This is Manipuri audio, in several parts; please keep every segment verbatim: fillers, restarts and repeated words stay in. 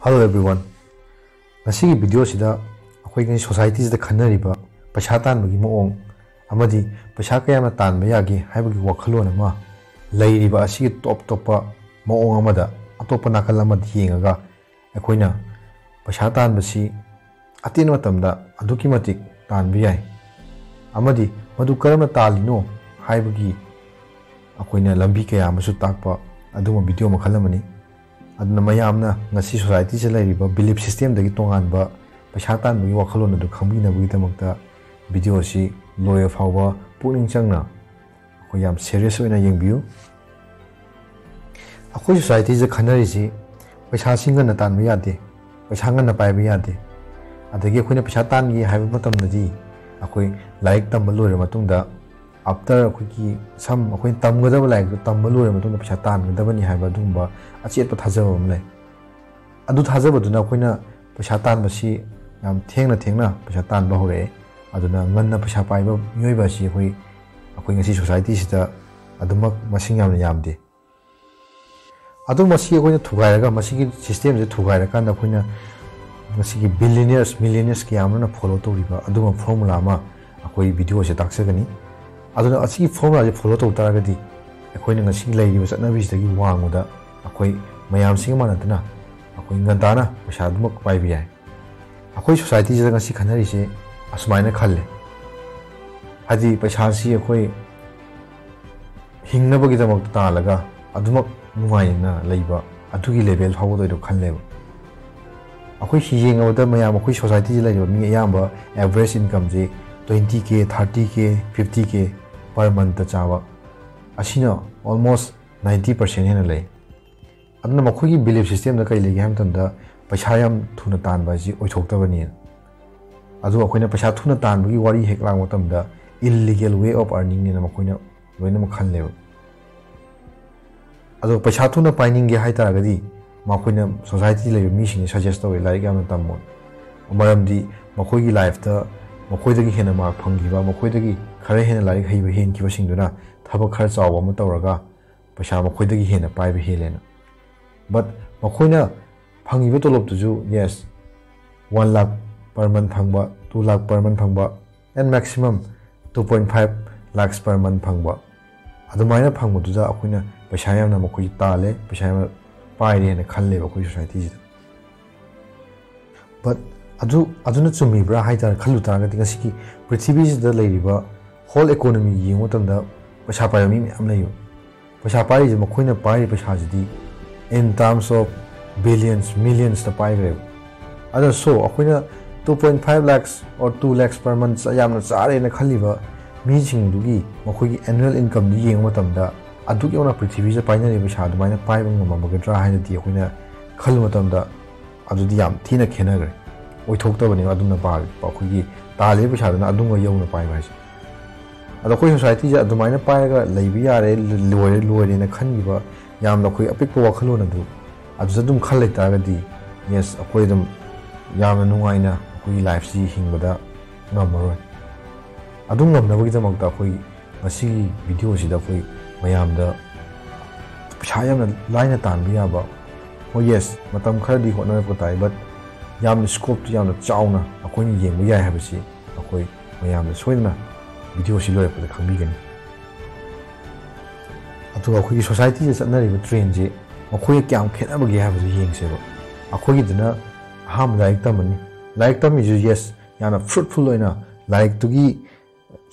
Hello everyone. ꯉꯁꯤꯒꯤ ꯚꯤꯗꯤꯑꯣꯁꯤꯗ ꯑꯩꯈꯣꯏꯒꯤ ꯁꯣꯁꯥꯏꯇꯤꯁꯤꯗ ꯈꯟꯅꯔꯤꯕ ꯄꯩꯁꯥ ꯇꯥꯟꯕꯒꯤ ꯃꯑꯣꯡ ꯑꯃꯗꯤ ꯄꯩꯁꯥ ꯀꯌꯥꯝꯅ ꯇꯥꯟꯕ ꯌꯥꯒꯦ ꯍꯥꯏꯕꯒꯤ ꯋꯥꯈꯜꯂꯣꯟ ꯑꯃ ꯂꯩꯔꯤꯕ ꯑꯁꯤꯒꯤ ꯇꯣꯞ ꯇꯣꯞꯄ ꯃꯑꯣꯡ ꯑꯃꯗ, ꯑꯇꯣꯞꯄ ꯅꯥꯀꯜ ꯑꯃꯗ ꯌꯦꯡꯉꯒ ꯑꯩꯈꯣꯏꯅ ꯄꯩꯁꯥ ꯇꯥꯟꯕꯁꯤ ꯑꯇꯦꯟꯕ ꯃꯇꯝꯗ ꯑꯗꯨꯛꯀꯤ ꯃꯇꯤꯛ ꯇꯥꯟꯕ ꯌꯥꯏ ꯑꯃꯗꯤ ꯃꯗꯨ ꯀꯔꯝꯅ ꯇꯥꯜꯂꯤꯅꯣ ꯍꯥꯏꯕꯒꯤ ꯑꯩꯈꯣꯏꯅ ꯂꯝꯕꯤ ꯀꯌꯥ ꯑꯃꯁꯨ ꯇꯥꯛꯄ ꯑꯗꯨꯒꯨꯝꯕ ꯚꯤꯗꯤꯑꯣ ꯃꯈꯜ ꯑꯃꯅꯤ꯫ ꯑꯗꯨꯅ ꯃꯌꯥꯝꯅ ꯉꯁꯤ ꯁꯣꯁꯥꯏꯇꯤꯁꯤꯗ ꯂꯩꯔꯤꯕ ꯕꯤꯂꯤꯐ ꯁꯤꯁꯇꯦꯝꯗꯒꯤ ꯇꯣꯉꯥꯟꯕ ꯄꯩꯁꯥ ꯇꯥꯟꯕꯒꯤ ꯋꯥꯈꯜꯂꯣꯟ ꯑꯗꯨ ꯈꯪꯕꯤꯅꯕꯒꯤꯗꯃꯛꯇ ꯚꯤꯗꯤꯑꯣ ꯑꯁꯤ ꯂꯣꯏꯕ ꯐꯥꯎꯕ ꯄꯨꯛꯅꯤꯡ ꯆꯪꯅ ꯑꯩꯈꯣꯏ ꯌꯥꯝ ꯁꯦꯔꯤꯌꯁ ꯑꯣꯏꯅ ꯌꯦꯡꯕꯤꯌꯨ꯫ ꯑꯩꯈꯣꯏ ꯁꯣꯁꯥꯏꯇꯤꯁꯤꯗ ꯈꯟꯅꯔꯤꯁꯤ ꯄꯩꯁꯥꯁꯤ ꯉꯟꯅ ꯇꯥꯟꯕ ꯌꯥꯗꯦ, ꯄꯩꯁꯥ ꯉꯟꯅ ꯄꯥꯏꯕ ꯌꯥꯗꯦ, ꯑꯗꯒꯤ ꯑꯩꯈꯣꯏꯅ ꯄꯩꯁꯥ ꯇꯥꯟꯒꯦ ꯍꯥꯏꯕ ꯃꯇꯝꯗꯗꯤ ꯑꯩꯈꯣꯏ ꯂꯥꯏꯔꯤꯛ ꯇꯝꯕ ꯂꯣꯏꯔꯕ ꯃꯇꯨꯡꯗ, ꯑꯥꯐꯇꯔ ꯑꯩꯈꯣꯏꯒꯤ ꯁꯝ ꯑꯩꯈꯣꯏꯅ ꯇꯝꯒꯗꯕ ꯂꯥꯏꯔꯤꯛꯇꯣ ꯇꯝꯕ ꯂꯣꯏꯔꯕ ꯃꯇꯨꯡꯗ ꯄꯩꯁꯥ ꯇꯥꯟꯒꯗꯕꯅꯤ ꯍꯥꯏꯕ ꯑꯗꯨꯒꯨꯝꯕ ꯑꯆꯦꯠꯄ ꯊꯥꯖꯕ ꯑꯃ ꯂꯩ꯫ ꯑꯗꯨ ꯊꯥꯖꯕꯗꯨꯅ ꯑꯩꯈꯣꯏꯅ ꯄꯩꯁꯥ ꯇꯥꯟꯕꯁꯤ ꯌꯥꯝ ꯊꯦꯡꯅ ꯊꯦꯡꯅ ꯄꯩꯁꯥ ꯇꯥꯟꯕ ꯍꯧꯔꯛꯑꯦ꯫ ꯑꯗꯨꯅ ꯉꯟꯅ ꯄꯩꯁꯥ ꯄꯥꯏꯕ ꯃꯤꯑꯣꯏꯕ ꯑꯁꯤ ꯑꯩꯈꯣꯏ, ꯑꯩꯈꯣꯏ ꯉꯁꯤ ꯁꯣꯁꯥꯏꯇꯤꯁꯤꯗ ꯑꯗꯨꯃꯛ ꯃꯁꯤꯡ ꯌꯥꯝꯅ ꯌꯥꯝꯗꯦ꯫ ꯑꯗꯣ ꯃꯁꯤ ꯑꯩꯈꯣꯏꯅ ꯊꯨꯒꯥꯏꯔꯒ, ꯃꯁꯤꯒꯤ ꯁꯤꯁꯇꯦꯝꯁꯦ ꯊꯨꯒꯥꯏꯔꯀꯥꯟꯗ ꯑꯩꯈꯣꯏꯅ ꯉꯁꯤꯒꯤ ꯕꯤꯂꯤꯅꯤꯌꯔꯁ, ꯃꯤꯂꯤꯅꯤꯌꯔꯁ ꯀꯌꯥ ꯑꯃꯅ ꯐꯣꯂꯣ ꯇꯧꯔꯤꯕ ꯑꯗꯨꯒꯨꯝꯕ ꯐꯣꯔꯃꯨꯂꯥ ꯑꯃ ꯑꯩꯈꯣꯏ ꯚꯤꯗꯤꯑꯣꯁꯦ ꯇꯥꯛꯆꯒꯅꯤ꯫ ꯑꯗꯨꯅ ꯑꯁꯤꯒꯤ ꯐꯣꯔꯃꯨꯂꯥꯁꯦ ꯐꯣꯂꯣ ꯇꯧ ꯇꯥꯔꯒꯗꯤ ꯑꯩꯈꯣꯏꯅ ꯉꯁꯤ ꯂꯩꯔꯤꯕ ꯆꯠꯅꯕꯤꯁꯤꯗꯒꯤ ꯋꯥꯡꯃꯗ ꯑꯩꯈꯣꯏ ꯃꯌꯥꯝꯁꯤꯒ ꯃꯥꯟꯅꯗꯅ ꯑꯩꯈꯣꯏ ꯉꯟꯇꯥꯅ ꯄꯩꯁꯥ ꯑꯗꯨꯃꯛ ꯄꯥꯏꯕ ꯌꯥꯏ꯫ ꯑꯩꯈꯣꯏ ꯁꯣꯁꯥꯏꯇꯤꯁꯤꯗ ꯉꯁꯤ ꯈꯟꯅꯔꯤꯁꯦ ꯑꯁꯨꯃꯥꯏꯅ ꯈꯜꯂꯦ, ꯍꯥꯏꯗꯤ ꯄꯩꯁꯥꯁꯤ ꯑꯩꯈꯣꯏ ꯍꯤꯡꯅꯕꯒꯤꯗꯃꯛꯇ ꯇꯥꯜꯂꯒ ꯑꯗꯨꯃꯛ ꯅꯨꯡꯉꯥꯏꯅ ꯂꯩꯕ ꯑꯗꯨꯒꯤ ꯂꯦꯚꯦꯜ ꯐꯥꯎꯒꯗꯣꯏꯗꯣ ꯈꯜꯂꯦꯕ꯫ ꯑꯩꯈꯣꯏ ꯁꯤ ꯌꯦꯡꯉꯕꯗ ꯃꯌꯥꯝ ꯑꯩꯈꯣꯏ ꯁꯣꯁꯥꯏꯇꯤꯗ ꯂꯩꯔꯤꯕ ꯃꯤ ꯑꯌꯥꯝꯕ average ꯏꯟꯀꯝꯁꯤ twenty K, thirty K, fifty K per month ꯆꯥꯕ, ꯑꯁꯤꯅ almost ninety percent ꯍꯦꯟꯅ ꯂꯩ꯫ ꯑꯗꯨꯅ ꯃꯈꯣꯏꯒꯤ ꯕꯤꯂꯤꯐ ꯁꯤꯁꯇꯦꯝꯗ ꯀꯔꯤ ꯂꯩꯒꯦ ꯍꯥꯏꯕ ꯃꯇꯝꯗ ꯄꯩꯁꯥ ꯌꯥꯝ ꯊꯨꯅ ꯇꯥꯟꯕ ꯑꯁꯤ ꯑꯣꯏꯊꯣꯛꯇꯕꯅꯤ꯫ ꯑꯗꯨꯒ ꯑꯩꯈꯣꯏꯅ ꯄꯩꯁꯥ ꯊꯨꯅ ꯇꯥꯟꯕꯒꯤ ꯋꯥꯔꯤ ꯍꯦꯛ ꯂꯥꯛꯄ ꯃꯇꯝꯗ illegal way of earningꯅꯦꯅ ꯃꯈꯣꯏꯅ ꯂꯣꯏꯅꯃꯛ ꯈꯜꯂꯦꯕ꯫ ꯑꯗꯣ ꯄꯩꯁꯥ ꯊꯨꯅ ꯄꯥꯏꯅꯤꯡꯒꯦ ꯍꯥꯏ ꯇꯥꯔꯒꯗꯤ ꯃꯈꯣꯏꯅ ꯁꯣꯁꯥꯏꯇꯤꯗ ꯂꯩꯕ ꯃꯤꯁꯤꯡꯁꯦ ꯁꯖꯦꯁ ꯇꯧꯋꯦ ꯂꯥꯏꯔꯤꯛ ꯌꯥꯝꯅ ꯇꯝꯃꯣ꯫ ꯃꯔꯝꯗꯤ ꯃꯈꯣꯏꯒꯤ ꯂꯥꯏꯐꯇ ꯃꯈꯣꯏꯗꯒꯤ ꯍꯦꯟꯅ ꯃꯥꯔꯛ ꯐꯪꯈꯤꯕ, ꯃꯈꯣꯏꯗꯒꯤ ꯈꯔ ꯍꯦꯟꯅ ꯂꯥꯏꯔꯤꯛ ꯍꯩꯕ ꯍꯦꯟꯈꯤꯕꯁꯤꯡꯗꯨꯅ ꯊꯕꯛ ꯈꯔ ꯆꯥꯎꯕ ꯑꯃ ꯇꯧꯔꯒ ꯄꯩꯁꯥ ꯃꯈꯣꯏꯗꯒꯤ ꯍꯦꯟꯅ ꯄꯥꯏꯕ ꯍꯦꯜꯂꯦꯅ꯫ But ꯃꯈꯣꯏꯅ ꯐꯪꯉꯤꯕ ꯇꯣꯂꯣꯞꯇꯨꯁꯨ, yes, one lakh per month ꯐꯪꯕ, two lakh per month ꯐꯪꯕ, and maximum two point five lakhs per month ꯐꯪꯕ, ꯑꯗꯨꯃꯥꯏꯅ ꯐꯪꯕꯗꯨꯗ ꯑꯩꯈꯣꯏꯅ ꯄꯩꯁꯥ ꯌꯥꯝꯅ ꯃꯈꯣꯏ ꯇꯥꯜꯂꯦ, ꯄꯩꯁꯥ ꯌꯥꯝꯅ ꯄꯥꯏꯔꯦ ꯍꯥꯏꯅ ꯈꯜꯂꯦꯕ ꯑꯩꯈꯣꯏ ꯁꯣꯁꯥꯏꯇꯤꯁꯤꯗ꯫ But ꯑꯗꯨ, ꯑꯗꯨꯅ ꯆꯨꯝꯃꯤꯕ꯭ꯔꯥ ꯍꯥꯏ ꯇꯥꯔꯦ, ꯈꯜꯂꯨ ꯇꯥꯔꯒꯗꯤ ꯉꯁꯤꯒꯤ ꯄ꯭ꯔꯤꯊꯤꯕꯤꯁꯤꯗ ꯂꯩꯔꯤꯕ whole economy ꯌꯦꯡꯕ ꯃꯇꯝꯗ ꯄꯩꯁꯥ ꯄꯥꯏꯕ ꯃꯤ ꯃꯌꯥꯝ ꯂꯩꯌꯦꯕ꯫ ꯄꯩꯁꯥ ꯄꯥꯏꯔꯤꯁꯦ, ꯃꯈꯣꯏꯅ ꯄꯥꯏꯔꯤꯕ ꯄꯩꯁꯥꯁꯤꯗꯤ in terms of billions, millionsꯇ ꯄꯥꯏꯈ꯭ꯔꯦꯕ꯫ ꯑꯗꯨꯅ so ꯑꯩꯈꯣꯏꯅ two point five lakhs or two lakhs per month ꯌꯥꯝꯅ ꯆꯥꯔꯦꯅ ꯈꯜꯂꯤꯕ ꯃꯤꯁꯤꯡꯗꯨꯒꯤ ꯃꯈꯣꯏꯒꯤ annual incomeꯗꯨ ꯌꯦꯡꯕ ꯃꯇꯝꯗ ꯑꯗꯨꯛ ꯌꯧꯅ ꯄ꯭ꯔꯤꯊꯤꯕꯤꯁꯤꯗ ꯄꯥꯏꯅꯔꯤꯕ ꯄꯩꯁꯥ ꯑꯗꯨꯃꯥꯏꯅ ꯄꯥꯏꯕ ꯉꯝꯃꯝꯒꯗ꯭ꯔꯥ ꯍꯥꯏꯅꯗꯤ ꯑꯩꯈꯣꯏꯅ ꯈꯜꯂꯨ ꯃꯇꯝꯗ ꯑꯗꯨꯗꯤ ꯌꯥꯝ ꯊꯤꯅ ꯈꯦꯠꯅꯈ꯭ꯔꯦ꯫ ꯑꯣꯏꯊꯣꯛꯇꯕꯅꯦꯕ ꯑꯗꯨꯝꯅ ꯄꯥ-, ꯑꯩꯈꯣꯏꯒꯤ ꯇꯥꯜꯂꯤꯕ ꯄꯩꯁꯥꯗꯨꯅ ꯑꯗꯨꯝꯒ ꯌꯧꯅ ꯄꯥꯏꯕ ꯍꯥꯏꯁꯦ꯫ ꯑꯗꯣ ꯑꯩꯈꯣꯏ ꯁꯣꯁꯥꯏꯇꯤꯁꯦ ꯑꯗꯨꯃꯥꯏꯅ ꯄꯥꯏꯔꯒ ꯂꯩꯕ ꯌꯥꯔꯦ, ꯂꯣꯏꯔꯦ, ꯂꯣꯏꯔꯦꯅ ꯈꯟꯈꯤꯕ ꯌꯥꯝꯅ ꯑꯩꯈꯣꯏ ꯑꯄꯤꯛꯄ ꯋꯥꯈꯜꯂꯣꯟ ꯑꯗꯨ ꯑꯗꯨꯗ ꯑꯗꯨꯝ ꯈꯜ ꯂꯩꯇꯥꯔꯒꯗꯤ, yes, ꯑꯩꯈꯣꯏ ꯑꯗꯨꯝ ꯌꯥꯝꯅ ꯅꯨꯡꯉꯥꯏꯅ ꯑꯩꯈꯣꯏꯒꯤ lifeꯁꯤ ꯍꯤꯡꯕꯗ ꯉꯝꯃꯔꯣꯏ꯫ ꯑꯗꯨ ꯉꯝꯅꯕꯒꯤꯗꯃꯛꯇ ꯑꯩꯈꯣꯏ ꯉꯁꯤꯒꯤ videoꯁꯤꯗ ꯑꯩꯈꯣꯏ ꯃꯌꯥꯝꯗ ꯄꯩꯁꯥ ꯌꯥꯝꯅ ꯂꯥꯏꯅ ꯇꯥꯟꯕ ꯌꯥꯕ, ꯍꯣꯏ, yes, ꯃꯇꯝ ꯈꯔꯗꯤ ꯍꯣꯠꯅꯔꯛꯄ ꯇꯥꯏ, but ꯌꯥꯝꯅ scopeꯇꯨ ꯌꯥꯝꯅ ꯆꯥꯎꯅ ꯑꯩꯈꯣꯏꯅ ꯌꯦꯡꯕ ꯌꯥꯏ ꯍꯥꯏꯕꯁꯤ ꯑꯩꯈꯣꯏ ꯃꯌꯥꯝꯅ ꯁꯣꯏꯗꯅ videoꯁꯤ ꯂꯣꯏꯔꯛꯄꯗ ꯈꯪꯕꯤꯒꯅꯤ꯫ ꯑꯗꯨꯒ ꯑꯩꯈꯣꯏꯒꯤ ꯁꯣꯁꯥꯏꯇꯤꯗ ꯆꯠꯅꯔꯤꯕ trendꯁꯤ ꯃꯈꯣꯏꯒ ꯀꯌꯥꯝ ꯈꯦꯠꯅꯕꯒꯦ ꯍꯥꯏꯕꯗꯨ ꯌꯦꯡꯁꯦꯕ꯫ ꯑꯩꯈꯣꯏꯒꯤꯗꯨꯅ ꯑꯍꯥꯟꯕ ꯂꯥꯏꯔꯤꯛ ꯇꯝꯃꯅꯤ꯫ ꯂꯥꯏꯔꯤꯛ ꯇꯝꯃꯤꯁꯨ, yes, ꯌꯥꯝꯅ fruitful ꯑꯣꯏꯅ ꯂꯥꯏꯔꯤꯛꯇꯨꯒꯤ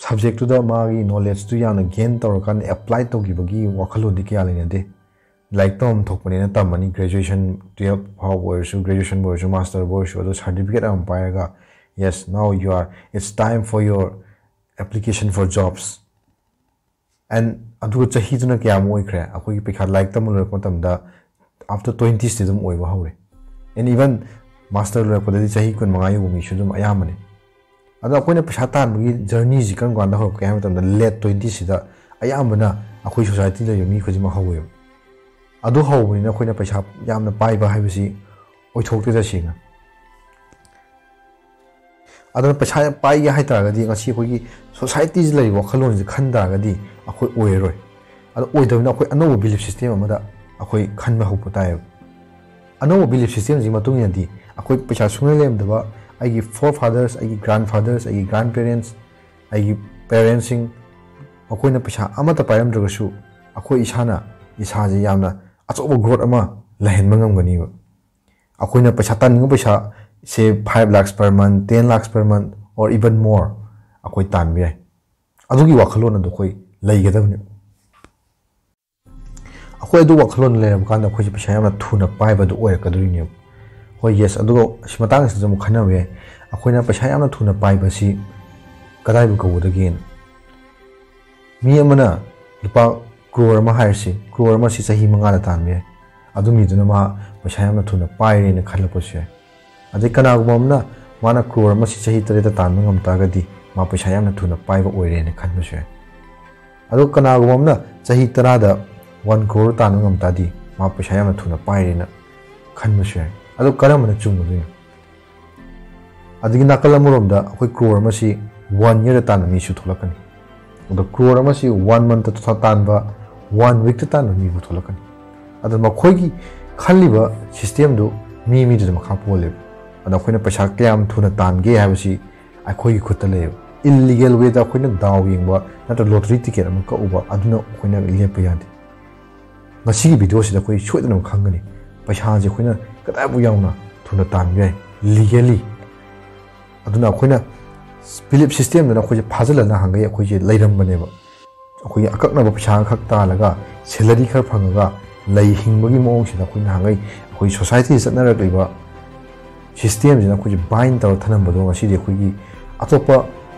subjectꯇꯨꯗ ꯃꯥꯒꯤ knowledgeꯇꯨ ꯌꯥꯝꯅ gain ꯇꯧꯔꯀꯥꯟꯗ apply ꯇꯧꯈꯤꯕꯒꯤ ꯋꯥꯈꯜꯂꯣꯟꯗꯤ ꯀꯌꯥ ꯂꯩꯅꯗꯦ꯫ ꯂꯥꯏꯔꯤꯛ ꯇꯝꯐꯝ ꯊꯣꯛꯄꯅꯦꯅ ꯇꯝꯃꯅꯤ, graduation, twelve ꯐꯥꯎꯕ ꯑꯣꯏꯔꯁꯨ, graduationꯕꯨ ꯑꯣꯏꯔꯁꯨ, masterꯕꯨ ꯑꯣꯏꯔꯁꯨ, ꯑꯗꯨ certificate ꯑꯃ ꯄꯥꯏꯔꯒ, yes, now you are, it's time for your application for jobs. And ꯑꯗꯨꯒ ꯆꯍꯤꯗꯨꯅ ꯀꯌꯥꯃꯨꯛ ꯑꯣꯏꯈ꯭ꯔꯦ? ꯑꯩꯈꯣꯏꯒꯤ ꯄꯩꯈꯥ ꯂꯥꯏꯔꯤꯛ ꯇꯝꯕ ꯂꯣꯏꯔꯛꯄ ꯃꯇꯝꯗ after twenties ꯑꯗꯨꯝ ꯑꯣꯏꯕ ꯍꯧꯔꯦ꯫ And even master ꯂꯣꯏꯔꯛꯄꯗꯗꯤ ꯆꯍꯤ ꯀꯨꯟꯃꯉꯥ ꯌꯧꯕ ꯃꯤꯁꯨ ꯑꯗꯨꯝ ꯑꯌꯥꯝꯕꯅꯤ꯫ ꯑꯗꯣ ꯑꯩꯈꯣꯏꯅ ꯄꯩꯁꯥ ꯇꯥꯟꯕꯒꯤ journeyꯁꯤ ꯀꯔꯝ ꯀꯥꯟꯗ ꯍꯧꯔꯛꯀꯦ ꯍꯥꯏꯕ ꯃꯇꯝꯗ, late twentyꯁꯤꯗ ꯑꯌꯥꯝꯕꯅ ꯑꯩꯈꯣꯏ ꯁꯣꯁꯥꯏꯇꯤ ꯂꯩꯕ ꯃꯤ ꯈꯨꯗꯤꯡꯃꯛ ꯍꯧꯋꯦꯕ꯫ ꯑꯗꯨ ꯍꯧꯕꯅꯤꯅ ꯑꯩꯈꯣꯏꯅ ꯄꯩꯁꯥ ꯌꯥꯝꯅ ꯄꯥꯏꯕ ꯍꯥꯏꯕꯁꯤ ꯑꯣꯏꯊꯣꯛꯇꯦ ꯇꯁꯦꯡꯅ꯫ ꯑꯗꯨꯅ ꯄꯩꯁꯥ ꯌꯥꯝ ꯄꯥꯏꯒꯦ ꯍꯥꯏ ꯇꯥꯔꯒꯗꯤ ꯉꯁꯤ ꯑꯩꯈꯣꯏꯒꯤ ꯁꯣꯁꯥꯏꯇꯤꯁꯤ ꯂꯩꯔꯤꯕ ꯋꯥꯈꯜꯂꯣꯟꯁꯤ ꯈꯟ ꯇꯥꯔꯒꯗꯤ ꯑꯩꯈꯣꯏ ꯑꯣꯏꯔꯔꯣꯏ꯫ ꯑꯗꯣ ꯑꯣꯏꯗꯕꯅꯤꯅ ꯑꯩꯈꯣꯏ ꯑꯅꯧꯕ belief system ꯑꯃꯗ ꯑꯩꯈꯣꯏ ꯈꯟꯕ ꯍꯧꯕ ꯇꯥꯏꯌꯦꯕ꯫ ꯑꯅꯧꯕ ꯕꯤꯂꯤꯐ ꯁꯤꯁꯇꯦꯝꯁꯤꯒꯤ ꯃꯇꯨꯡ ꯏꯟꯅꯗꯤ ꯑꯩꯈꯣꯏ ꯄꯩꯁꯥ ꯁꯨꯡꯂꯩ ꯂꯩꯔꯝꯗꯕ ꯑꯩꯒꯤ ꯐꯣꯔ ꯐꯥꯗꯔꯁ, ꯑꯩꯒꯤ ꯒ꯭ꯔꯥꯟ ꯐꯥꯗꯔꯁ, ꯑꯩꯒꯤ ꯒ꯭ꯔꯥꯟ ꯄꯦꯔꯦꯟꯁ, ꯑꯩꯒꯤ ꯄꯦꯔꯦꯟꯁꯁꯤꯡ, ꯃꯈꯣꯏꯅ ꯄꯩꯁꯥ ꯑꯃꯠꯇ ꯄꯥꯏꯔꯝꯗ꯭ꯔꯒꯁꯨ ꯑꯩꯈꯣꯏ ꯏꯁꯥꯅ ꯏꯁꯥꯁꯦ ꯌꯥꯝꯅ ꯑꯆꯧꯕ ꯒ꯭ꯔꯣꯠ ꯑꯃ ꯂꯩꯍꯟꯕ ꯉꯝꯒꯅꯤꯕ꯫ ꯑꯩꯈꯣꯏꯅ ꯄꯩꯁꯥ ꯇꯥꯅꯤꯡꯕ ꯄꯩꯁꯥ, ꯁꯦ five lakhs per month, ten lakhs per month, or even more ꯑꯩꯈꯣꯏ ꯇꯥꯟꯕ ꯌꯥꯏ꯫ ꯑꯗꯨꯒꯤ ꯋꯥꯈꯜꯂꯣꯟ ꯑꯗꯨ ꯑꯩꯈꯣꯏ ꯂꯩꯒꯗꯕꯅꯤ꯫ ꯑꯩꯈꯣꯏ ꯑꯗꯨ ꯋꯥꯈꯜꯂꯣꯟ ꯂꯩꯔꯕ ꯀꯥꯟꯗ ꯑꯩꯈꯣꯏꯁꯦ ꯄꯩꯁꯥ ꯌꯥꯝꯅ ꯊꯨꯅ ꯄꯥꯏꯕꯗꯨ ꯑꯣꯏꯔꯛꯀꯗꯣꯔꯤꯅꯦꯕ꯫ ꯍꯣꯏ, ꯌꯦꯁ, ꯑꯗꯨꯒ ꯁꯤ ꯃꯇꯥꯡꯁꯤꯗꯁꯨ ꯑꯃꯨꯛ ꯈꯟꯅꯕ ꯌꯥꯏ꯫ ꯑꯩꯈꯣꯏꯅ ꯄꯩꯁꯥ ꯌꯥꯝꯅ ꯊꯨꯅ ꯄꯥꯏꯕꯁꯤ ꯀꯗꯥꯏꯕꯨ ꯀꯧꯒꯗꯒꯦꯅ? ꯃꯤ ꯑꯃꯅ ꯂꯨꯄꯥ ꯀ꯭ꯔꯣꯔ ꯑꯃ ꯍꯥꯏꯔꯁꯤ, ꯀ꯭ꯔꯣꯔ ꯑꯃꯁꯤ ꯆꯍꯤ ꯃꯉꯥꯗ ꯇꯥꯟꯕ ꯌꯥꯏ꯫ ꯑꯗꯨ ꯃꯤꯗꯨꯅ ꯃꯥ ꯄꯩꯁꯥ ꯌꯥꯝꯅ ꯊꯨꯅ ꯄꯥꯏꯔꯦꯅ ꯈꯜꯂꯛꯄꯁꯨ ꯌꯥꯏ꯫ ꯑꯗꯩ ꯀꯅꯥꯒꯨꯝꯕ ꯑꯃꯅ ꯃꯥꯅ ꯀ꯭ꯔꯣꯔ ꯑꯃꯁꯤ ꯆꯍꯤ ꯇꯔꯦꯠꯇ ꯇꯥꯟꯕ ꯉꯝ ꯇꯥꯔꯒꯗꯤ ꯃꯥ ꯄꯩꯁꯥ ꯌꯥꯝꯅ ꯊꯨꯅ ꯄꯥꯏꯕ ꯑꯣꯏꯔꯦꯅ ꯈꯟꯕꯁꯨ ꯌꯥꯏ꯫ ꯑꯗꯣ ꯀꯅꯥꯒꯨꯝꯕ ꯑꯃꯅ ꯆꯍꯤ ꯇꯔꯥꯗ ꯋꯥꯟ ꯀ꯭ꯔꯣꯔ ꯇꯥꯟꯕ ꯉꯝ ꯇꯥꯔꯗꯤ ꯃꯥ ꯄꯩꯁꯥ ꯌꯥꯝꯅ ꯊꯨꯅ ꯄꯥꯏꯔꯦꯅ ꯈꯟꯕꯁꯨ ꯌꯥꯏ꯫ ꯑꯗꯣ ꯀꯔꯝꯕꯅ ꯆꯨꯝꯒꯗꯣꯏꯅꯣ? ꯑꯗꯒꯤ ꯅꯥꯀꯜ ꯑꯃꯔꯣꯝꯗ ꯑꯩꯈꯣꯏ ꯀ꯭ꯔꯣꯔ ꯑꯃꯁꯤ ꯋꯥꯟ ꯌꯔꯗ ꯇꯥꯟꯕ ꯃꯤꯁꯨ ꯊꯣꯛꯂꯛꯀꯅꯤ꯫ ꯑꯗꯣ ꯀ꯭ꯔꯣꯔ ꯑꯃꯁꯤ ꯋꯥꯟ ꯃꯟꯠꯇ ꯇꯥꯟꯕ, ꯋꯥꯟ ꯋꯤꯛꯇ ꯇꯥꯟꯕ ꯃꯤꯕꯨ ꯊꯣꯛꯂꯛꯀꯅꯤ꯫ ꯑꯗꯣ ꯃꯈꯣꯏꯒꯤ ꯈꯜꯂꯤꯕ ꯁꯤꯁꯇꯦꯝꯗꯨ ꯃꯤ ꯃꯤꯗꯨꯗ ꯃꯈꯥ ꯄꯣꯜꯂꯦꯕ꯫ ꯑꯗꯣ ꯑꯩꯈꯣꯏꯅ ꯄꯩꯁꯥ ꯀꯌꯥꯝ ꯊꯨꯅ ꯇꯥꯟꯒꯦ ꯍꯥꯏꯕꯁꯤ ꯑꯩꯈꯣꯏꯒꯤ ꯈꯨꯠꯇ ꯂꯩꯌꯦꯕ꯫ ꯏꯜꯂꯤꯒꯦꯜ ꯋꯦꯗ ꯑꯩꯈꯣꯏꯅ ꯗꯥꯎ ꯌꯦꯡꯕ ꯅꯠꯇ꯭ꯔꯒ ꯂꯣꯇꯔꯤ ꯇꯤꯀꯦꯠ ꯑꯃ ꯀꯛꯎꯕ, ꯑꯗꯨꯅ ꯑꯩꯈꯣꯏꯅ ꯂꯦꯞꯄ ꯌꯥꯗꯦ꯫ ꯉꯁꯤꯒꯤ ꯚꯤꯗꯤꯑꯣꯁꯤꯗ ꯑꯩꯈꯣꯏ ꯁꯣꯏꯗꯅꯃꯛ ꯈꯪꯒꯅꯤ ꯄꯩꯁꯥꯁꯦ ꯑꯩꯈꯣꯏꯅ ꯀꯗꯥꯏꯕꯨ ꯌꯥꯎꯅ ꯊꯨꯅ ꯇꯥꯟꯕ ꯌꯥꯏ ꯂꯤꯒꯦꯂꯤ꯫ ꯑꯗꯨꯅ ꯑꯩꯈꯣꯏꯅ ꯕꯤꯂꯤꯐ ꯁꯤꯁꯇꯦꯝꯗꯨꯅ ꯑꯩꯈꯣꯏꯁꯦ ꯐꯥꯖꯤꯜꯂ ꯅꯍꯥꯟꯈꯩ ꯑꯩꯈꯣꯏꯁꯦ ꯂꯩꯔꯝꯕꯅꯦꯕ꯫ ꯑꯩꯈꯣꯏꯒꯤ ꯑꯀꯛꯅꯕ ꯄꯩꯁꯥ ꯈꯛ ꯇꯥꯜꯂꯒ, ꯁꯦꯂꯔꯤ ꯈꯔ ꯐꯪꯉꯒ ꯂꯩ ꯍꯤꯡꯕꯒꯤ ꯃꯑꯣꯡꯁꯤꯗ ꯑꯩꯈꯣꯏ ꯅꯍꯥꯟꯈꯩ ꯑꯩꯈꯣꯏ ꯁꯣꯁꯥꯏꯇꯤꯗ ꯆꯠꯅꯔꯛꯂꯤꯕ ꯁꯤꯁꯇꯦꯝꯁꯤꯅ ꯑꯩꯈꯣꯏꯁꯦ ꯕꯥꯏꯟ ꯇꯧꯔ ꯊꯝꯂꯝꯕꯗꯣ ꯉꯁꯤꯗꯤ ꯑꯩꯈꯣꯏꯒꯤ ꯑꯇꯣꯞꯄ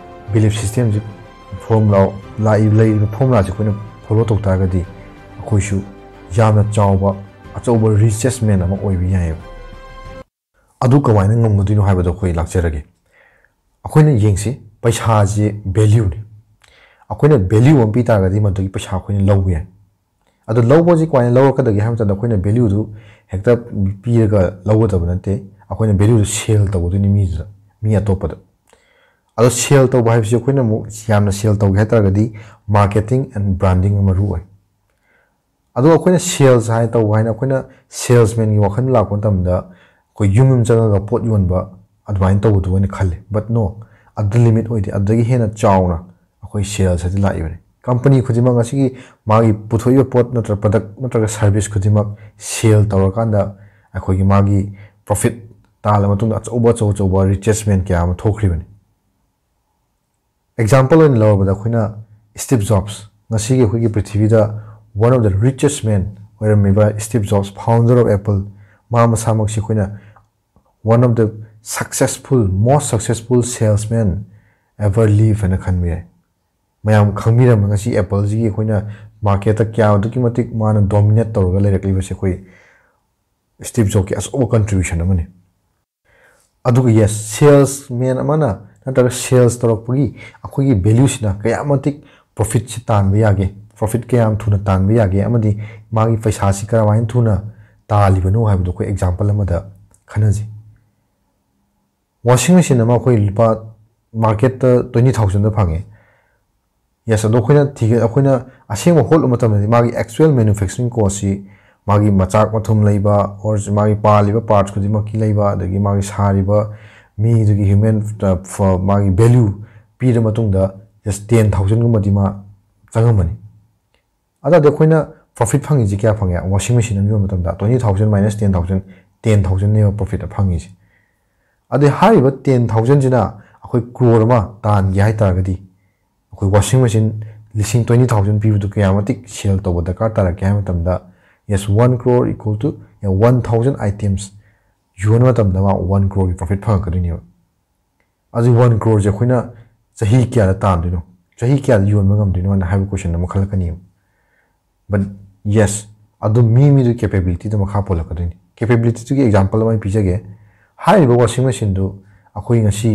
ꯕꯤꯂꯤꯐ ꯁꯤꯁꯇꯦꯝꯁꯤ, ꯐꯣꯔꯃꯨꯂꯥ, ꯂꯥꯛꯏ-, ꯂꯩꯔꯤꯕ ꯐꯣꯔꯃꯨꯂꯥꯁꯤ ꯑꯩꯈꯣꯏꯅ ꯐꯣꯂꯣ ꯇꯧ ꯇꯥꯔꯒꯗꯤ ꯑꯩꯈꯣꯏꯁꯨ ꯌꯥꯝꯅ ꯆꯥꯎꯕ, ꯑꯆꯧꯕ ꯔꯤꯆꯦꯁ ꯃꯦꯟ ꯑꯃ ꯑꯣꯏꯕ ꯌꯥꯏꯑꯕ꯫ ꯑꯗꯨ ꯀꯃꯥꯏꯅ ꯉꯝꯒꯗꯣꯏꯅꯣ ꯍꯥꯏꯕꯗꯣ ꯑꯩꯈꯣꯏ ꯂꯥꯛꯆꯔꯒꯦ꯫ ꯑꯩꯈꯣꯏꯅ ꯌꯦꯡꯁꯤ, ꯄꯩꯁꯥꯁꯤ ꯚꯦꯂ꯭ꯌꯨꯅꯤ꯫ ꯑꯩꯈꯣꯏꯅ ꯚꯦꯂ꯭ꯌꯨ ꯑꯃ ꯄꯤ ꯇꯥꯔꯒꯗꯤ ꯃꯗꯨꯒꯤ ꯄꯩꯁꯥ ꯑꯩꯈꯣꯏꯅ ꯂꯧꯕ ꯌꯥꯏ꯫ ꯑꯗꯣ ꯂꯧꯕꯁꯤ ꯀꯃꯥꯏꯅ ꯂꯧꯔꯛꯀꯗꯒꯦ ꯍꯥꯏꯕ ꯃꯇꯝꯗ ꯑꯩꯈꯣꯏꯅ ꯚꯦꯂ꯭ꯌꯨꯗꯨ ꯍꯦꯛꯇ ꯄꯤꯔꯒ ꯂꯧꯒꯗꯕ ꯅꯠꯇꯦ꯫ ꯑꯩꯈꯣꯏꯅ ꯚꯦꯂ꯭ꯌꯨꯗꯨ ꯁꯦꯜ ꯇꯧꯒꯗꯣꯏꯅꯤ ꯃꯤꯗꯨꯗ, ꯃꯤ ꯑꯇꯣꯞꯄꯗ꯫ ꯑꯗꯣ ꯁꯦꯜ ꯇꯧꯕ ꯍꯥꯏꯕꯁꯤ ꯑꯩꯈꯣꯏꯅ ꯑꯃꯨꯛ ꯌꯥꯝꯅ ꯁꯦꯜ ꯇꯧꯒꯦ ꯍꯥꯏ ꯇꯥꯔꯒꯗꯤ marketing and branding ꯃꯔꯨ ꯑꯣꯏ꯫ ꯑꯗꯣ ꯑꯩꯈꯣꯏꯅ ꯁꯦꯜꯁ ꯍꯥꯏ ꯇꯧꯕ ꯍꯥꯏꯅ ꯑꯩꯈꯣꯏꯅ ꯁꯦꯜꯁꯃꯦꯟꯒꯤ ꯋꯥꯈꯜ ꯂꯥꯛꯄ ꯃꯇꯝꯗ ꯑꯩꯈꯣꯏ ꯌꯨꯝ ꯌꯨꯝ ꯆꯪꯉꯒ ꯄꯣꯠ ꯌꯣꯟꯕ ꯑꯗꯨꯃꯥꯏꯅ ꯇꯧꯕꯗꯨ ꯑꯣꯏꯅ ꯈꯜꯂꯤ꯫ But no, ꯑꯗꯨ ꯂꯤꯃꯤꯠ ꯑꯣꯏꯗꯦ꯫ ꯑꯗꯨꯗꯒꯤ ꯍꯦꯟꯅ ꯆꯥꯎꯅ ꯑꯩꯈꯣꯏ ꯁꯦꯜꯁ ꯍꯥꯏꯗꯤ ꯂꯥꯛꯏꯕꯅꯤ꯫ ꯀꯝꯄꯅꯤ ꯈꯨꯗꯤꯡꯃꯛ ꯉꯁꯤꯒꯤ ꯃꯥꯒꯤ ꯄꯨꯊꯣꯛꯏꯕ ꯄꯣꯠ ꯅꯠꯇ꯭ꯔꯒ ꯄ꯭ꯔꯗꯛ ꯅꯠꯇ꯭ꯔꯒ ꯁꯥꯔꯚꯤꯁ ꯈꯨꯗꯤꯡꯃꯛ ꯁꯦꯜ ꯇꯧꯔꯀꯥꯟꯗ ꯑꯩꯈꯣꯏꯒꯤ ꯃꯥꯒꯤ ꯄ꯭ꯔꯣꯐꯤꯠ ꯇꯥꯜꯂ ꯃꯇꯨꯡꯗ ꯑꯆꯧꯕ ꯑꯆꯧ ꯑꯆꯧꯕ ꯔꯤꯆꯦꯁꯃꯦꯟ ꯀꯌꯥ ꯑꯃ ꯊꯣꯛꯈ꯭ꯔꯤꯕꯅꯤ꯫ ꯑꯦꯛꯖꯥꯝꯄꯜ ꯑꯣꯏꯅ ꯂꯧꯔꯕꯗ ꯑꯩꯈꯣꯏꯅ ꯁ꯭ꯇꯤꯞ ꯖꯣꯕꯁ, ꯉꯁꯤꯒꯤ ꯑꯩꯈꯣꯏꯒꯤ ꯄ꯭ꯔꯤꯊꯤꯕꯤꯗ one of the richest man ꯑꯣꯏꯔꯝꯃꯤꯕ Steve Jobs, founder of Apple, ꯃꯥ ꯃꯁꯥꯃꯛꯁꯤ ꯑꯩꯈꯣꯏꯅ one of the successful, most successful salesman ever live ꯍꯥꯏꯅ ꯈꯟꯕ ꯌꯥꯏ꯫ ꯃꯌꯥꯝ ꯈꯪꯕꯤꯔꯝꯕ ꯉꯁꯤ ꯑꯦꯄꯜꯁꯤꯒꯤ ꯑꯩꯈꯣꯏꯅ ꯃꯥꯔꯀꯦꯠꯇ ꯀꯌꯥ ꯑꯗꯨꯛꯀꯤ ꯃꯇꯤꯛ ꯃꯥꯅ ꯗꯣꯃꯤꯅꯦꯠ ꯇꯧꯔꯒ ꯂꯩꯔꯛꯂꯤꯕꯁꯦ ꯑꯩꯈꯣꯏ ꯁ꯭ꯇꯤꯞ ꯖꯣꯕꯀꯤ ꯑꯆꯧꯕ ꯀꯟꯇ꯭ꯔꯤꯕ꯭ꯌꯨꯁꯟ ꯑꯃꯅꯤ꯫ ꯑꯗꯨꯒ ꯌꯦꯁ, ꯁꯦꯜꯁꯃꯦꯟ ꯑꯃꯅ ꯅꯠꯇ꯭ꯔꯒ ꯁꯦꯜꯁ ꯇꯧꯔꯛꯄꯒꯤ ꯑꯩꯈꯣꯏꯒꯤ ꯚꯦꯂ꯭ꯌꯨꯁꯤꯅ ꯀꯌꯥ ꯃꯇꯤꯛ ꯄ꯭ꯔꯣꯐꯤꯠꯁꯤ ꯇꯥꯟꯕ ꯌꯥꯒꯦ, ꯄ꯭ꯔꯣꯐꯤꯠ ꯀꯌꯥꯝ ꯊꯨꯅ ꯇꯥꯟꯕ ꯌꯥꯒꯦ, ꯑꯃꯗꯤ ꯃꯥꯒꯤ ꯄꯩꯁꯥꯁꯤ ꯀꯔꯝꯍꯥꯏꯅ ꯊꯨꯅ ꯇꯥꯜꯂꯤꯕꯅꯣ ꯍꯥꯏꯕꯗꯣ ꯑꯩꯈꯣꯏ ꯑꯦꯛꯖꯥꯝꯄꯜ ꯑꯃꯗ ꯈꯟꯅꯁꯤ꯫ ꯋꯥꯁꯤꯡ ꯃꯦꯆꯤꯟ ꯑꯃ ꯑꯩꯈꯣꯏ ꯂꯨꯄꯥ ꯃꯥꯔꯀꯦꯠꯇ twenty thousandꯗ ꯐꯪꯉꯦ꯫ ꯌꯦꯁ, ꯑꯗꯣ ꯑꯩꯈꯣꯏꯅ ꯊꯤꯒ-, ꯑꯩꯈꯣꯏꯅ ꯑꯁꯦꯡꯕ ꯍꯣꯠꯂꯨꯕ ꯃꯇꯝꯗꯗꯤ ꯃꯥꯒꯤ actual manufacturing costꯁꯤ, ꯃꯥꯒꯤ ꯃꯆꯥꯛ ꯃꯊꯨꯝ ꯂꯩꯕ, or ꯃꯥꯒꯤ ꯄꯥꯜꯂꯤꯕ ꯄꯥꯔꯠꯁ ꯈꯨꯗꯤꯡꯃꯛꯀꯤ ꯂꯩꯕ, ꯑꯗꯒꯤ ꯃꯥꯒꯤ ꯁꯥꯔꯤꯕ ꯃꯤꯗꯨꯒꯤ ꯍ꯭ꯌꯨꯃꯦꯟ, ꯑ, ꯐ-, ꯃꯥꯒꯤ ꯚꯦꯂ꯭ꯌꯨ ꯄꯤꯔ ꯃꯇꯨꯡꯗ just ten thousandꯒꯨꯝꯕꯗꯤ ꯃꯥ ꯆꯪꯉꯝꯃꯅꯤ꯫ ꯑꯗꯨꯗꯤ ꯑꯩꯈꯣꯏꯅ ꯄ꯭ꯔꯣꯐꯤꯠ ꯐꯪꯉꯤꯁꯤ ꯀꯌꯥ ꯐꯪꯉꯦ? ꯋꯥꯁꯤꯡ ꯃꯦꯆꯤꯟ ꯑꯃ ꯌꯣꯟꯕ ꯃꯇꯝꯗ twenty thousand minus ten thousand, ten thousandꯅꯦꯕ ꯄ꯭ꯔꯣꯐꯤꯠ ꯐꯪꯉꯤꯁꯦ꯫ ꯑꯗꯩ ꯍꯥꯏꯔꯤꯕ ten thousandꯁꯤꯅ ꯑꯩꯈꯣꯏ ꯀ꯭ꯔꯣꯔ ꯑꯃ ꯇꯥꯟꯒꯦ ꯍꯥꯏ ꯇꯥꯔꯒꯗꯤ, ꯑꯩꯈꯣꯏ ꯋꯥꯁꯤꯡ ꯃꯦꯆꯤꯟ ꯂꯤꯁꯤꯡ twenty thousand ꯄꯤꯕꯗꯨ ꯀꯌꯥ ꯃꯇꯤꯛ ꯁꯦꯜ ꯇꯧꯕ ꯗꯔꯀꯥꯔ ꯇꯥꯔꯛꯀꯦ ꯍꯥꯏꯕ ꯃꯇꯝꯗ, yes, one crore equal to one thousand items ꯌꯣꯟꯕ ꯃꯇꯝꯗ ꯃꯥ one croreꯒꯤ ꯄ꯭ꯔꯣꯐꯤꯠ ꯐꯪꯉꯛꯀꯗꯣꯏꯅꯦꯕ꯫ ꯑꯗꯨ one croreꯁꯦ ꯑꯩꯈꯣꯏꯅ ꯆꯍꯤ ꯀꯌꯥꯗ ꯇꯥꯟꯗꯣꯏꯅꯣ, ꯆꯍꯤ ꯀꯌꯥꯗ ꯌꯣꯟꯕ ꯉꯝꯗꯣꯏꯅꯣ ꯍꯥꯏꯅ ꯍꯥꯏꯕ ꯀꯣꯏꯁꯟ ꯑꯃ ꯈꯜꯂꯛꯀꯅꯤꯕ꯫ But yes, ꯑꯗꯨ ꯃꯤ ꯃꯤꯗꯨꯒꯤ ꯀꯦꯄꯦꯕꯤꯂꯤꯇꯤꯗ ꯃꯈꯥ ꯄꯣꯜꯂꯛꯀꯗꯣꯏꯅꯤ꯫ ꯀꯦꯄꯦꯕꯤꯂꯤꯇꯤꯗꯨꯒꯤ ꯑꯦꯛꯖꯥꯝꯄꯜ ꯑꯃ ꯑꯩ ꯄꯤꯖꯒꯦ꯫ ꯍꯥꯏꯔꯤꯕ ꯋꯥꯁꯤꯡ ꯃꯦꯆꯤꯟꯗꯨ ꯑꯩꯈꯣꯏ ꯉꯁꯤ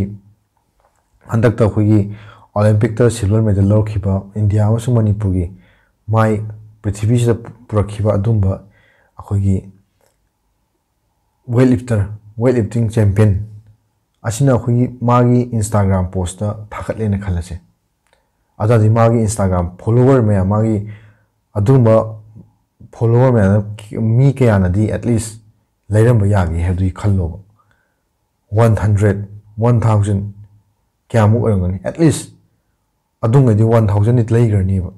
ꯍꯟꯗꯛꯇ ꯑꯩꯈꯣꯏꯒꯤ ꯑꯣꯂꯦꯝꯄꯤꯛꯇ ꯁꯤꯜꯚꯔ ꯃꯦꯗꯜ ꯂꯧꯔꯛꯈꯤꯕ ꯏꯟꯗꯤꯌꯥ ꯑꯃꯁꯨꯡ ꯃꯅꯤꯄꯨꯔꯒꯤ ꯃꯥꯏ ꯄ꯭ꯔꯤꯊꯤꯕꯤꯁꯤꯗ ꯄꯨꯔꯛꯈꯤꯕ ꯑꯗꯨꯝꯕ ꯑꯩꯈꯣꯏꯒꯤ weight lifter, weight lifting champion ꯑꯁꯤꯅ ꯑꯩꯈꯣꯏꯒꯤ ꯃꯥꯒꯤ Instagram postꯇ ꯊꯥꯒꯠꯂꯦꯅ ꯈꯜꯂꯁꯦ꯫ ꯑꯗꯨꯗꯤ ꯃꯥꯒꯤ Instagram follower ꯃꯌꯥꯝ, ꯃꯥꯒꯤ ꯑꯗꯨꯒꯨꯝꯕ ꯐꯣꯂꯣꯋꯔ ꯃꯌꯥꯝꯅ, ꯃꯤ ꯀꯌꯥꯅꯗꯤ at least ꯂꯩꯔꯝꯕ ꯌꯥꯒꯦ ꯍꯥꯏꯕꯗꯨꯒꯤ ꯈꯜꯂꯣꯕ꯫ One hundred, one thousand ꯀꯌꯥꯃꯨꯛ ꯑꯣꯏꯔꯝꯒꯅꯤ? At least ꯑꯗꯨꯉꯩꯗꯤ one thousandꯗꯤ ꯂꯩꯈ꯭ꯔꯅꯦꯕ꯫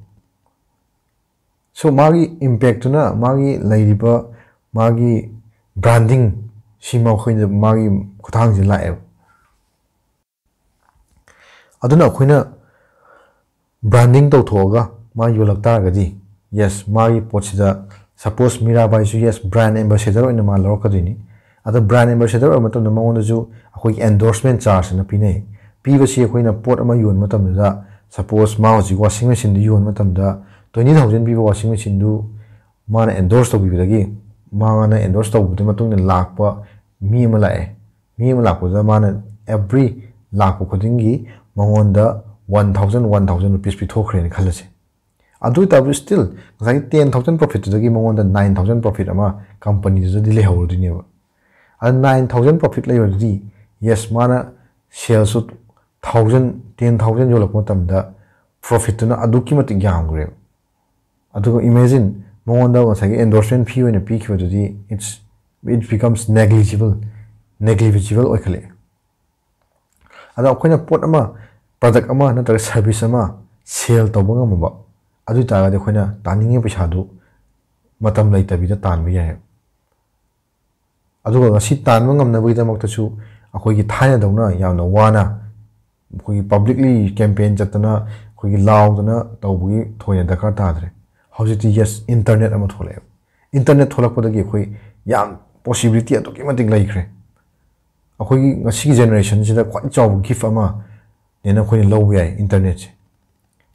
So ꯃꯥꯒꯤ impactꯇꯨꯅ, ꯃꯥꯒꯤ ꯂꯩꯔꯤꯕ ꯃꯥꯒꯤ branding ꯁꯤ ꯃꯈꯣꯏꯗ ꯃꯥꯒꯤ ꯈꯨꯠꯊꯥꯡꯁꯤ ꯂꯥꯛꯑꯦꯕ꯫ ꯑꯗꯨꯅ ꯑꯩꯈꯣꯏꯅ branding ꯇꯧꯊꯣꯛꯑꯒ ꯃꯥ ꯌꯣꯜꯂꯛ ꯇꯥꯔꯒꯗꯤ, yes, ꯃꯥꯒꯤ ꯄꯣꯠꯁꯤꯗ, suppose ꯃꯤꯔꯥꯕꯥꯏꯁꯨ, yes, brand ambassador ꯑꯣꯏꯅ ꯃꯥ ꯂꯧꯔꯛꯀꯗꯣꯏꯅꯤ꯫ ꯑꯗꯣ brand ambassador ꯑꯣꯏꯕ ꯃꯇꯝꯗ ꯃꯉꯣꯟꯗꯁꯨ ꯑꯩꯈꯣꯏꯒꯤ endorsement charge ꯑꯅ ꯄꯤꯅꯩ꯫ ꯄꯤꯕꯁꯤ ꯑꯩꯈꯣꯏꯅ ꯄꯣꯠ ꯑꯃ ꯌꯣꯟꯕ ꯃꯇꯝꯗꯨꯗ, suppose ꯃꯥ ꯍꯧꯖꯤꯛ washing machineꯗꯨ ꯌꯣꯟꯕ ꯃꯇꯝꯗ twenty thousand ꯄꯤꯕ washing machineꯗꯨ ꯃꯥꯅ endorse ꯇꯧꯕꯤꯕꯗꯒꯤ, ꯃꯥꯅ endorse ꯇꯧꯕꯗꯨꯒꯤ ꯃꯇꯨꯡ ꯏꯟꯅ ꯂꯥꯛꯄ ꯃꯤ ꯑꯃ ꯂꯥꯛꯑꯦ꯫ ꯃꯤ ꯑꯃ ꯂꯥꯛꯄꯗꯨꯗ ꯃꯥꯅ every ꯂꯥꯛꯄ ꯈꯨꯗꯤꯡꯒꯤ ꯃꯉꯣꯟꯗ one thousand, one thousand rupees ꯄꯤꯊꯣꯛꯈ꯭ꯔꯦꯅ ꯈꯜꯂꯁꯦ꯫ ꯑꯗꯨ ꯑꯣꯏ ꯇꯥꯔꯁꯨ still ꯉꯁꯥꯏꯒꯤ ten thousand profitꯇꯨꯗꯒꯤ ꯃꯉꯣꯟꯗ nine thousand profit ꯑꯃ companyꯗꯨꯗꯗꯤ ꯂꯩꯍꯧꯔꯗꯣꯏꯅꯦꯕ꯫ ꯑꯗ nine thousand profit ꯂꯩꯕꯗꯨꯗꯤ, yes, ꯃꯥꯅ salesꯁꯨ thousand, ten thousand ꯌꯣꯜꯂꯛꯄ ꯃꯇꯝꯗ profitꯇꯨꯅ ꯑꯗꯨꯛꯀꯤ ꯃꯇꯤꯛ ꯌꯥꯝꯈ꯭ꯔꯦꯕ꯫ ꯑꯗꯨꯒ imagine ꯃꯉꯣꯟꯗ ꯉꯁꯥꯏꯒꯤ endorsement fee ꯑꯣꯏꯅ ꯄꯤꯈꯤꯕꯗꯨꯗꯤ, it's, it becomes negligible, negligible ꯑꯣꯏꯈꯠꯂꯛꯑꯦ꯫ ꯑꯗꯣ ꯑꯩꯈꯣꯏꯅ ꯄꯣꯠ ꯑꯃ, product ꯑꯃ ꯅꯠꯇ꯭ꯔꯒ service ꯑꯃ sell ꯇꯧꯕ ꯉꯝꯃꯕ, ꯑꯗꯨ ꯑꯣꯏ ꯇꯥꯔꯒꯗꯤ ꯑꯩꯈꯣꯏꯅ ꯇꯥꯅꯤꯡꯉꯤꯕ ꯄꯩꯁꯥꯗꯨ ꯃꯇꯝ ꯂꯩꯇꯕꯤꯗ ꯇꯥꯟꯕ ꯌꯥꯏ꯫ ꯑꯗꯨꯒ ꯉꯁꯤ ꯇꯥꯟꯕ ꯉꯝꯅꯕꯒꯤꯗꯃꯛꯇꯁꯨ ꯑꯩꯈꯣꯏꯒꯤ ꯊꯥꯏꯅꯗꯧꯅ ꯌꯥꯝꯅ ꯋꯥꯅ ꯑꯩꯈꯣꯏꯒꯤ publicly campaign ꯆꯠꯇꯅ, ꯑꯩꯈꯣꯏꯒꯤ ꯂꯥꯎꯗꯅ ꯇꯧꯕꯒꯤ ꯊꯣꯏꯅ ꯗꯔꯀꯥꯔ ꯇꯥꯗ꯭ꯔꯦ꯫ ꯍꯧꯖꯤꯛꯇꯤ, yes, internet ꯑꯃ ꯊꯣꯛꯂꯛꯑꯦꯕ꯫ Internet ꯊꯣꯛꯂꯛꯄꯗꯒꯤ ꯑꯩꯈꯣꯏ ꯌꯥꯝ possibility ꯑꯗꯨꯛꯀꯤ ꯃꯇꯤꯛ ꯂꯩꯈ꯭ꯔꯦ꯫ ꯑꯩꯈꯣꯏꯒꯤ ꯉꯁꯤꯒꯤ generationꯁꯤꯗ ꯈ꯭ꯋꯥꯏ ꯆꯥꯎꯕ gift ꯑꯃꯅꯦꯅ ꯑꯩꯈꯣꯏꯅ ꯂꯧꯕ ꯌꯥꯏ internetꯁꯦ꯫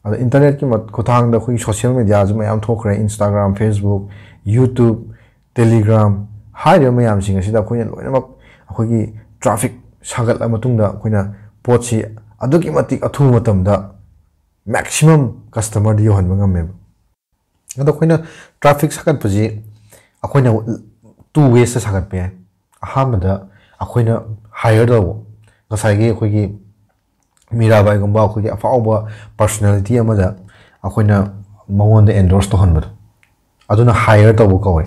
ꯑꯗ internetꯀꯤ ꯃ-, ꯈꯨꯠꯊꯥꯡꯗ ꯑꯩꯈꯣꯏꯒꯤ social mediaꯁꯨ ꯃꯌꯥꯝ ꯊꯣꯛꯈ꯭ꯔꯦ, Instagram, Facebook, YouTube, Telegram, ꯍꯥꯏꯔꯤꯕ ꯃꯌꯥꯝꯁꯤꯡ ꯑꯁꯤꯗ ꯑꯩꯈꯣꯏꯅ ꯂꯣꯏꯅꯃꯛ ꯑꯩꯈꯣꯏꯒꯤ traffic ꯁꯥꯒꯠꯂ ꯃꯇꯨꯡꯗ ꯑꯩꯈꯣꯏꯅ ꯄꯣꯠꯁꯤ ꯑꯗꯨꯛꯀꯤ ꯃꯇꯤꯛ ꯑꯊꯨꯕ ꯃꯇꯝꯗ maximum customerꯗ ꯌꯧꯍꯟꯕ ꯉꯝꯃꯦꯕ꯫ ꯑꯗꯣ ꯑꯩꯈꯣꯏꯅ traffic ꯁꯥꯒꯠꯄꯁꯤ ꯑꯩꯈꯣꯏꯅ two waysꯇ ꯁꯥꯒꯠꯄ ꯌꯥꯏ꯫ ꯑꯍꯥꯟꯕꯗ ꯑꯩꯈꯣꯏꯅ hire ꯇꯧꯕ, ꯉꯁꯥꯏꯒꯤ ꯑꯩꯈꯣꯏꯒꯤ ꯃꯤꯔꯥꯕꯥꯏꯒꯨꯝꯕ ꯑꯩꯈꯣꯏꯒꯤ ꯑꯐꯥꯎꯕ personality ꯑꯃꯗ ꯑꯩꯈꯣꯏꯅ ꯃꯉꯣꯟꯗ endorse ꯇꯧꯍꯟꯕꯗꯣ, ꯑꯗꯨꯅ hire ꯇꯧꯕ ꯀꯧꯋꯦ꯫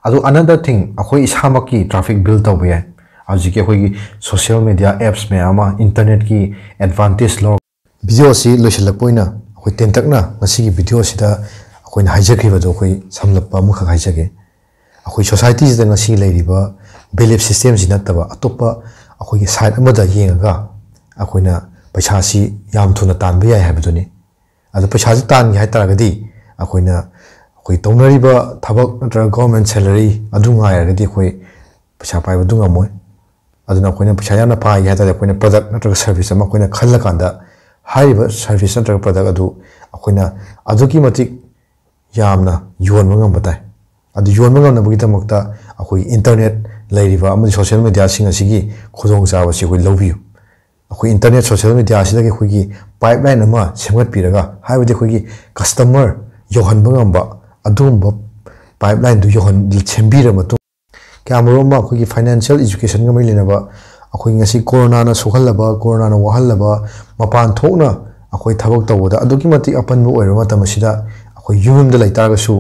ꯑꯗꯨ another thing, ꯑꯩꯈꯣꯏ ꯏꯁꯥꯃꯛꯀꯤ traffic build ꯇꯧꯕ ꯌꯥꯏ꯫ ꯍꯧꯖꯤꯛꯀꯤ ꯑꯩꯈꯣꯏꯒꯤ social media apps ꯃꯌꯥꯝ ꯑꯃ internetꯀꯤ advantage ꯂꯧꯔ video ꯑꯁꯤ ꯂꯣꯏꯁꯤꯜꯂꯛꯄ ꯑꯣꯏꯅ ꯑꯩꯈꯣꯏ ꯇꯦꯟꯇꯛꯅ ꯉꯁꯤꯒꯤ video ꯑꯁꯤꯗ ꯑꯩꯈꯣꯏꯅ ꯍꯥꯏꯖꯈ꯭ꯔꯤꯕꯗꯣ ꯑꯩꯈꯣꯏ ꯁꯝꯂꯞꯄ ꯑꯃꯈꯛ ꯍꯥꯏꯖꯒꯦ꯫ ꯑꯩꯈꯣꯏ societyꯁꯤꯗ ꯉꯁꯤ ꯂꯩꯔꯤꯕ belief systemꯁꯤ ꯅꯠꯇꯕ ꯑꯇꯣꯞꯄ ꯑꯩꯈꯣꯏꯒꯤ side ꯑꯃꯗ ꯌꯦꯡꯉꯒ ꯑꯩꯈꯣꯏꯅ ꯄꯩꯁꯥꯁꯤ ꯌꯥꯝ ꯊꯨꯅ ꯇꯥꯟꯕ ꯌꯥꯏ ꯍꯥꯏꯕꯗꯨꯅꯤ꯫ ꯑꯗꯣ ꯄꯩꯁꯥꯁꯤ ꯇꯥꯟꯒꯦ ꯍꯥꯏ ꯇꯥꯔꯒꯗꯤ ꯑꯩꯈꯣꯏꯅ ꯑꯩꯈꯣꯏ ꯇꯧꯅꯔꯤꯕ ꯊꯕꯛ ꯅꯠꯇ꯭ꯔꯒ government salary ꯑꯗꯨ ꯉꯥꯏꯔꯒꯗꯤ ꯑꯩꯈꯣꯏ ꯄꯩꯁꯥ ꯄꯥꯏꯕꯗꯨ ꯉꯝꯃꯣꯏ꯫ ꯑꯗꯨꯅ ꯑꯩꯈꯣꯏꯅ ꯄꯩꯁꯥ ꯌꯥꯝꯅ ꯄꯥꯏꯒꯦ ꯍꯥꯏ ꯇꯥꯔꯗꯤ ꯑꯩꯈꯣꯏꯅ product ꯅꯠꯇ꯭ꯔꯒ service ꯑꯃ ꯑꯩꯈꯣꯏꯅ ꯈꯜꯂꯀꯥꯟꯗ ꯍꯥꯏꯔꯤꯕ service ꯅꯠꯇ꯭ꯔꯒ product ꯑꯗꯨ ꯑꯩꯈꯣꯏꯅ ꯑꯗꯨꯛꯀꯤ ꯃꯇꯤꯛ ꯌꯥꯝꯅ ꯌꯣꯟꯕ ꯉꯝꯕ ꯇꯥꯏ꯫ ꯑꯗꯨ ꯌꯣꯟꯕ ꯉꯝꯅꯕꯒꯤꯗꯃꯛꯇ ꯑꯩꯈꯣꯏꯒꯤ internet ꯂꯩꯔꯤꯕ ꯑꯃꯗꯤ social mediaꯁꯤꯡ ꯑꯁꯤꯒꯤ ꯈꯨꯗꯣꯡꯆꯥꯕꯁꯤ ꯑꯩꯈꯣꯏ ꯂꯧꯕꯤꯌꯨ꯫ ꯑꯩꯈꯣꯏ internet social mediaꯁꯤꯗꯒꯤ ꯑꯩꯈꯣꯏꯒꯤ pipeline ꯑꯃ ꯁꯦꯝꯒꯠꯄꯤꯔꯒ, ꯍꯥꯏꯕꯗꯤ ꯑꯩꯈꯣꯏꯒꯤ customer ꯌꯧꯍꯟꯕ ꯉꯝꯕ ꯑꯗꯨꯒꯨꯝꯕ pipelineꯗꯨ ꯌꯧꯍꯟ-, ꯁꯦꯝꯕꯤꯔ ꯃꯇꯨꯡ, ꯀꯌꯥꯃꯔꯨꯝ ꯑꯃ ꯑꯩꯈꯣꯏꯒꯤ financial educationꯒ ꯃꯔꯤ ꯂꯩꯅꯕ, ꯑꯩꯈꯣꯏ ꯉꯁꯤ ꯀꯣꯔꯣꯅꯥꯅ ꯁꯣꯛꯍꯜꯂꯕ, ꯀꯣꯔꯣꯅꯥꯅ ꯋꯥꯍꯜꯂꯕ, ꯃꯄꯥꯟ ꯊꯣꯛꯅ ꯑꯩꯈꯣꯏ ꯊꯕꯛ ꯇꯧꯕꯗ ꯑꯗꯨꯛꯀꯤ ꯃꯇꯤꯛ ꯑꯄꯟꯕ ꯑꯣꯏꯔꯕ ꯃꯇꯝ ꯑꯁꯤꯗ, ꯑꯩꯈꯣꯏ ꯌꯨꯝ ꯌꯨꯝꯗ ꯂꯩꯇꯥꯔꯒꯁꯨ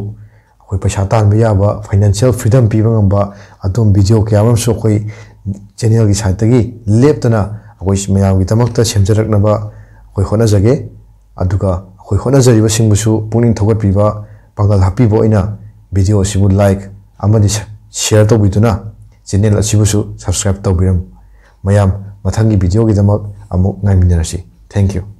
ꯑꯩꯈꯣꯏ ꯄꯩꯁꯥ ꯇꯥꯟꯕ ꯌꯥꯕ, financial freedom ꯄꯤꯕ ꯉꯝꯕ ꯑꯗꯨꯒꯨꯝꯕ video ꯀꯌꯥ ꯑꯃꯁꯨ ꯑꯩꯈꯣꯏ channelꯒꯤ sideꯇꯒꯤ ꯂꯦꯞꯇꯅ ꯑꯩꯈꯣꯏ ꯃꯌꯥꯝꯒꯤꯗꯃꯛꯇ ꯁꯦꯝꯖꯔꯛꯅꯕ ꯑꯩꯈꯣꯏ ꯍꯣꯠꯅꯖꯒꯦ꯫ ꯑꯗꯨꯒ ꯑꯩꯈꯣꯏ ꯍꯣꯠꯅꯖꯔꯤꯕꯁꯤꯡꯕꯨꯁꯨ ꯄꯨꯛꯅꯤꯡ ꯊꯧꯒꯠꯄꯤꯕ, ꯄꯥꯡꯒꯜ ꯍꯥꯞꯄꯤꯕ ꯑꯣꯏꯅ video ꯑꯁꯤꯕꯨ like ꯑꯃꯗꯤ share ꯇꯧꯕꯤꯗꯨꯅ channel ꯑꯁꯤꯕꯨꯁꯨ subscribe ꯇꯧꯕꯤꯔꯝꯃꯨ꯫ ꯃꯌꯥꯝ, ꯃꯊꯪꯒꯤ videoꯒꯤꯗꯃꯛ ꯑꯃꯨꯛ ꯉꯥꯏꯃꯤꯟꯅꯔꯁꯤ꯫ Thank you꯫